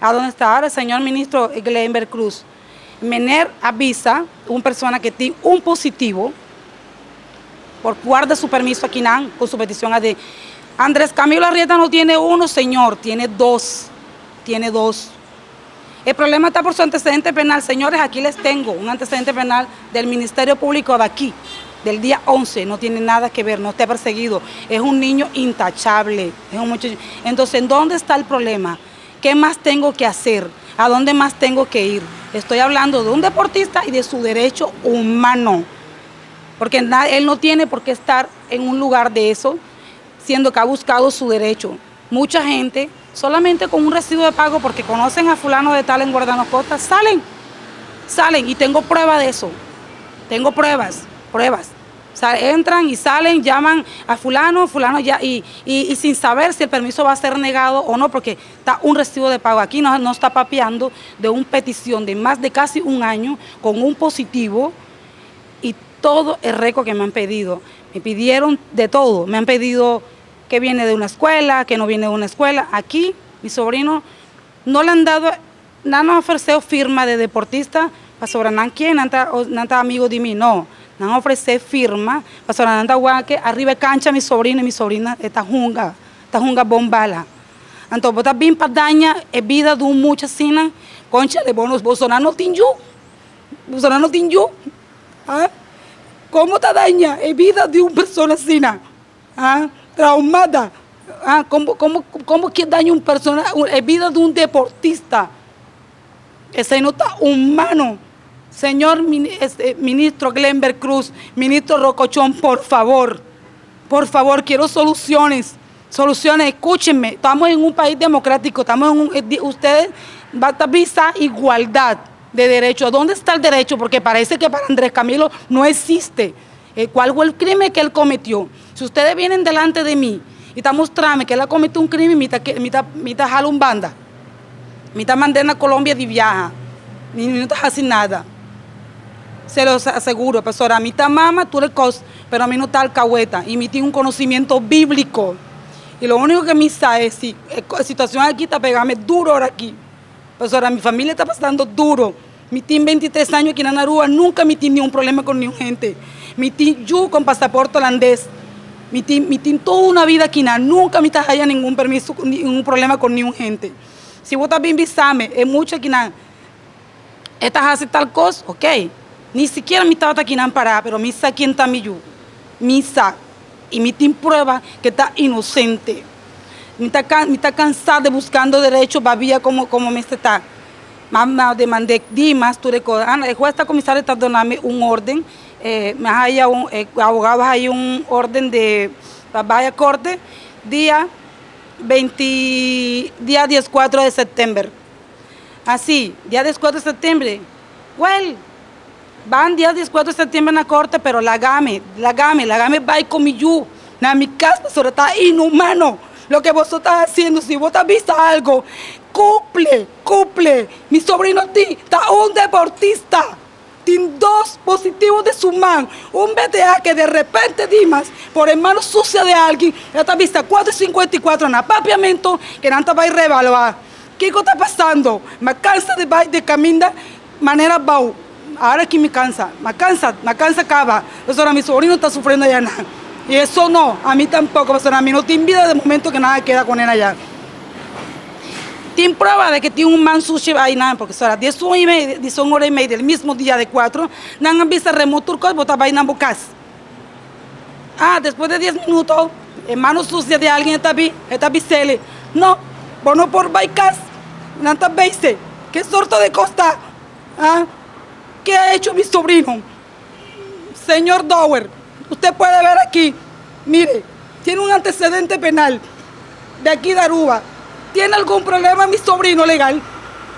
A dónde está ahora señor ministro Glenber Cruz? Mener a bisa un persona que tin un positivo por guarda su permiso akinan con su peticion aden. Andres Camilo Arrieta no tiene uno, señor, tiene dos, tiene dos. E problema ta por su antecedente penal. Señores, aquí les tengo un antecedente penal del Ministerio Público de aquí, del día 11. No tiene nada que ver, no está perseguido. Es un niño intachable. Es un muchacho. Entonces, ¿en dónde está el problema? ¿Qué más tengo que hacer? ¿A dónde más tengo que ir? Estoy hablando de un deportista y de su derecho humano. Porque él no tiene por qué estar en un lugar de eso, siendo que ha buscado su derecho. Mucha gente, solamente con un recibo de pago, porque conocen a fulano de tal en Guardanos Costa, salen, salen, y tengo prueba de eso. Tengo pruebas, pruebas. O sea, entran y salen, llaman a fulano, fulano ya, y sin saber si el permiso va a ser negado o no, porque está un recibo de pago. Aquí no, no está papiando de una petición de más de casi un año con un positivo y todo el récord que me han pedido. Me pidieron de todo, me han pedido que viene de una escuela, que no viene de una escuela. Aquí, mi sobrino no le han dado, no han ofrecido firma de deportista pasobra nan quién, nan ta amigo di mi, no. Nan ofrece firma, pasobra nan ta que ariba cancha mi sobrino y mi sobrina ta hunga bon bala. Anto, bo ta bin pa daña e bida di un mucha asina, concha de bonos, Bolsonaro no tin yu, Bolsonaro no tin yu. Ah? Con ta daña e bida di un persona asina? Ah? Traumada. Ah, con cu daña un persona, e bida di un deportista? Esey no ta humano. Señor ministro Glenber Cruz, ministro Rocochón, por favor, quiero soluciones. Soluciones, escúchenme, estamos en un país democrático, estamos en un, ustedes van a visa igualdad de derecho. ¿Dónde está el derecho? Porque parece que para Andrés Camilo no existe. ¿Cuál fue el crimen que él cometió? Si ustedes vienen delante de mí y están mostrando que él ha cometido un crimen, mi ta hala un banda. Mi ta mand'e na Colombia di biahe. Ni no ta haciendo nada. Se los aseguro, pastora, mi ta mama, tur cos, pero ami no ta alcahueta y mi tin un conocimiento bíblico. Y lo único que me sabe es si la situación aquí ta pegando duro ahora aquí. Pastora, mi familia ta pasando duro. Mi tin 23 aña aki na Aruba, nunca mi tin ningun problema cu ningun hende. Mi tin yu cu pasaporte hulandes. Mi tin toda un bida aki, na, nunca mi ta haya ningun permiso, ningun problema cu ningun hende. Si bo bin bisami, e mucha aki na, esta hace tal cosa, ok. Ni sikiera mi tabata aki na para, pero mi sa ken ta mi yu. Mi sa. Y mi tin prueba cu ta inocente. Mi ta cansa di buscando derecho, babia como mi ta. M'a demand'e Dimas, tur ah, e hues ta comisario ta dunando un orden, mi haya un abogado haya un orden di vaya corte dia 20, dia 14 di september. Asina, dia 14 di september. Well, ban dia 14 di september na corte, pero lagami, lagami, lagami bay cu mi yu. Na mi cas, pastor, ta inhumano. Loke bo ta haciendo, si bo vista algo, cumple, cumple. Mi sobrino ta un deportista. Tiene dos positivos de su man. Un BTA que de repente Dimas, por mano sucia de alguien, ya ta vista 4.54 na papiamento, que no va a reevaluar. ¿Qué está pasando? Me cansa de de caminda manera bau. Awor cu mi cansa, mi cansa, mi cansa caba. Pastor, mi sobrino ta sufriendo ya nada. Y eso no, ami tampoco, pastor, ami no tin bida di momento cu nan a keda cu el aya. Tin prueba di cu tin un man sucio ey nada, porque ora 10 y media, 10 ora y media, el mismo dia di 4, nan a bisa remoto tur bo ta bay na cas. Ah, despues di 10 minuut, e mano sucio di alguien ta bi, ta bisele. No, bo no por bay cas, nan ta base. ¿Qué sorto de cos ta? Ah, ¿qué ha hecho mi sobrino? Señor Dower, usted puede ver aquí, mire, tiene un antecedente penal de aquí de Aruba. ¿Tiene algún problema mi sobrino legal?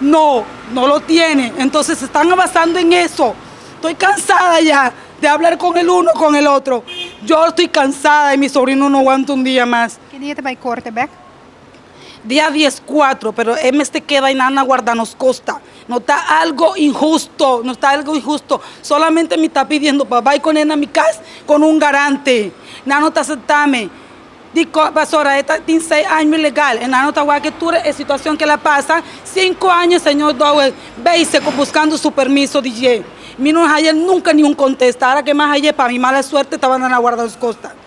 No, no lo tiene. Entonces se están basando en eso. Estoy cansada ya de hablar con el uno, con el otro. Yo estoy cansada y mi sobrino no aguanta un día más. Ki dia ta bay corte bek? Dia 14, pero e keda na Guardanos Costa. No ta algo inhusto, no ta algo inhusto. Solamente me está pidiendo para ir con él a mi casa con un garante. No, no ta aceptame. Di pasora e tin 6 aña ilegal e no ta wak tur e situacion cu el a pasa 5 aña. Señor Dowers bay buscando su permiso di dje. Mi no haya nunca ningun contesta. Ora cu mi haya, pa mi mala suerte, tabata na Guarda Costa.